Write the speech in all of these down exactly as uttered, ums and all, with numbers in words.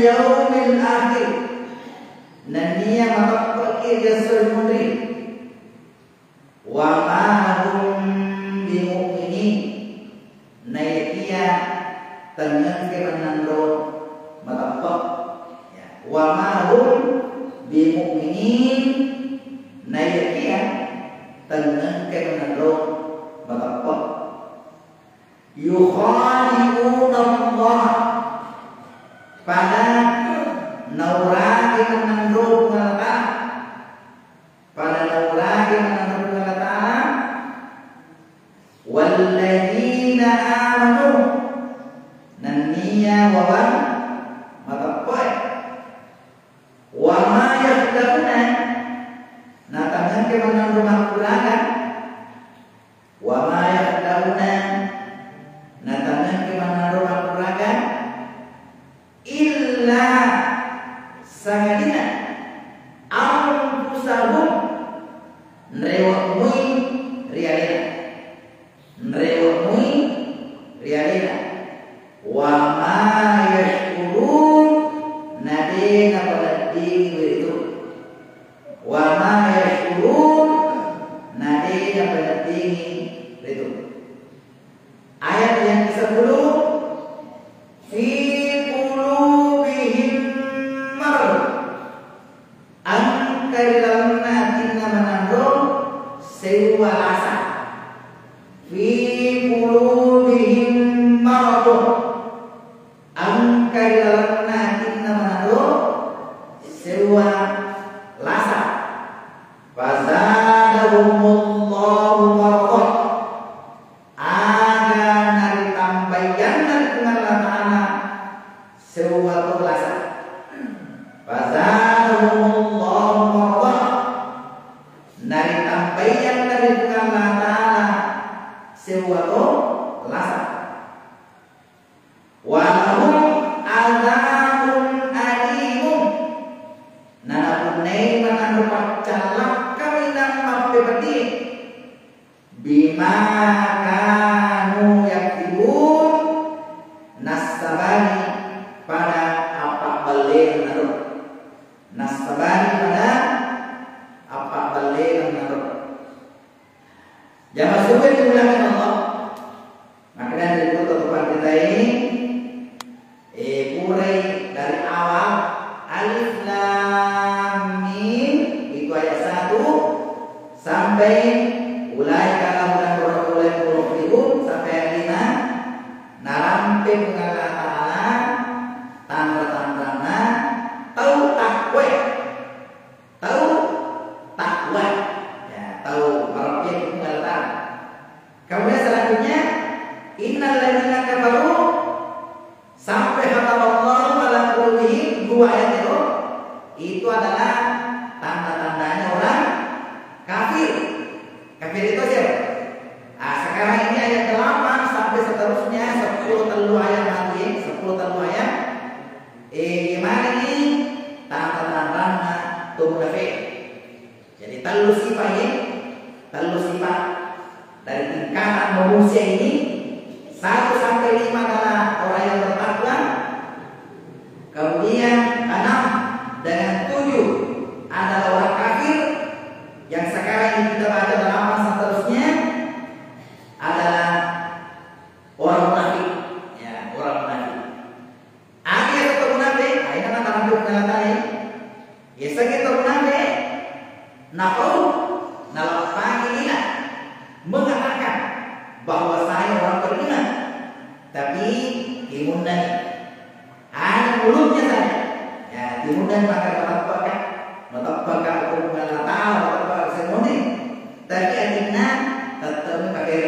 yaumil akhir, nennia mateppe'ki ri esso munri. Wa ma hum bimu'minin, naiyakia tengngengke mennanro mateppe'. Ya. Wa ma hum bimu'minin, naiyakia tengngengke mennanro mateppe'. Yukhadi'una Allah, pada nauragi mennanro Puang Allah Ta'ala. Pada nauragi mennanro Puang Allah Ta'ala. Walladzina amanu, nennia wawang mateppe'e. Wa ma yakhda'una, natengngengke mennanro makkuraga. Wa ma yakhda'una, natengngengke mennanro makkuraga, illa, sangadinna, anfusahum, nrewe'mui ri alena. Nrewe'mui ri alena. Wa ma yash'urun, na de napaneddingi ritu. Wa ma yash'urun, na de napaneddingi ritu. Ayat yang kesepuluh, fi qulubihim marad. Engka ri lalenna atinna mennanro seuwa lasa. Fi qulubihim maradun. Engka ri lalenna atinna mennanro seuwa lasa. Fazadahumullahu marada. Aga naritambaiyanna ri Puang Allah Ta'ala seuwa to lasa. Fazadahumullahu marada. Naritambaiyanna ri Puang Allah Ta'ala seuwa to lasa. Walahum adzabun alimun. Nanapunnai mennanro paccallakka minang mappepeddi. Bima kanu yaktibun, nassabari pada appabbellenna ro. Nassabari pada appabbellenna ro. Jama suwe diulangi Allah. Makanya dari buku tutupan kita ini, Eh, purai dari awal, Alif Lam Mim, itu ayat satu, sampai ulaika lahum darul muflihun, sampai ayat lima, narampe Puang Allah Ta'ala tanra-tanranna tau takwa. Tau takwa. Ya, tau marappia Puang Allah Ta'ala. Kemudian selanjutnya, innal ladzina kafaru sampai khatamallahu ala qulubihim, dua ayat itu, itu adalah tanda-tandanya orang kafir. Kafir itu siapa? Ah, sekarang ini ayat delapan sampai seterusnya, sepuluh tellu ayat lagi, sepuluh tellu ayat. Eh, gimana ini? Tanda-tandanya tuh munafik. Jadi, tellu sifat ini, tellu sifat dari tingkatan manusia ini, satu sampai lima adalah orang yang bertakwa, kemudian enam dengan tujuh adalah orang kafir, yang sekarang ini kita baca delapan seterusnya adalah orang munafik. Ya, orang munafik. Agi ero to munafik, aina matarampe Puang Allah Ta'ala. Yasengnge to munafik, napau, nalappangi lila, mengatakan bahwa saya orang beriman, tapi timunnani. Hanya mulutnya saja. Ya, timunnani maka mateppeka, mateppeka Puang Allah Ta'ala, mateppeka semuanya. Tapi atinna tette'mi kafir.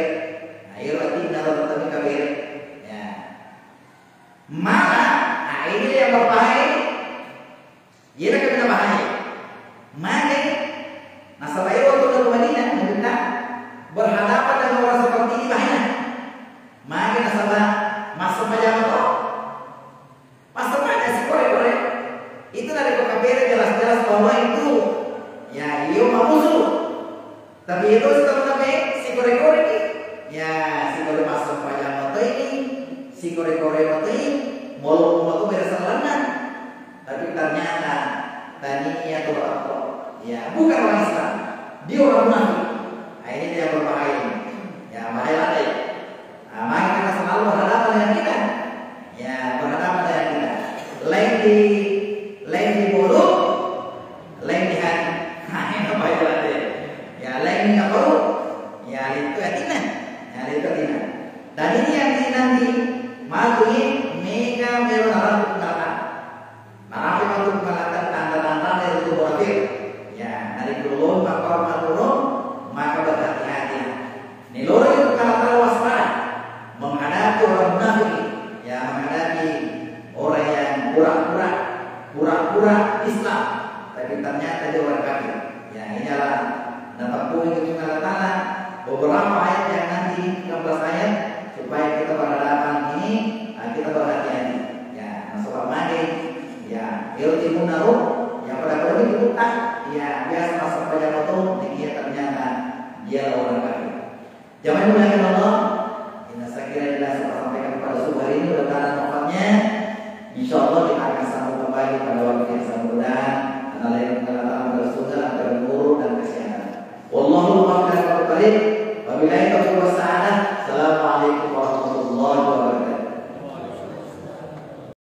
Nah, ero atinna tette'mi kafir. Ya. Malah, nah, ini yang berbahaya ini. Iyana kami bahaya. Mage, nasaba ero tu ke Madinah, Madinah berhadapan dengan orang seperti ini bahaya. Mage nasaba massempajang to. Massempajang sikore-kore. Itu dari kafir jelas-jelas bahwa itu, ya, iyo mamusuh. Tapi itu setelah sampai sikore-kore ni. Ya, sikore massempajang matoi ni, sikore-kore matoi, molo matu beres lalenna. Laing di polo, laing di hati. Nah, ini apa itu artinya? Ya, laing di polo, ya, itu hatinya. Ya, itu hatinya. Dan ini yang nanti matu ini mega melo narapuk narapuk. Marapi matu malatan tanda-tanda dari itu munafik. Ya, dari dulu maka maturung, maka berhati-hati. Nilori itu kata waspada menghadapi orang munafik. Ya, menghadapi orang yang pura-pura, pura-pura Islam, tapi ternyata dia orang kafir. Ya, ini adalah Nah, tepung itu Allah Ta'ala beberapa ayat yang nanti tiga belas ayat supaya kita berhadapan ini, nah, kita berhati-hati. Ya, nasaba mage, ya, ero timunna ro, ya, pada-pada ini kita, ya, biasa masuk pada motor, dia ternyata dia orang kafir. Jamaah yang dimuliakan Allah, ini saya kira yang dapat saya sampaikan pada subuh hari ini, mudah-mudahan manfaatnya. Insya Allah kita akan sambung kembali pada waktu yang sama, mudah-mudahan karena lain karena dalam surga, dalam guru dan kesehatan. Wallahu muwaffiq ila aqwamit thariq. Wabillahi taufiq was sa'adah. Assalamualaikum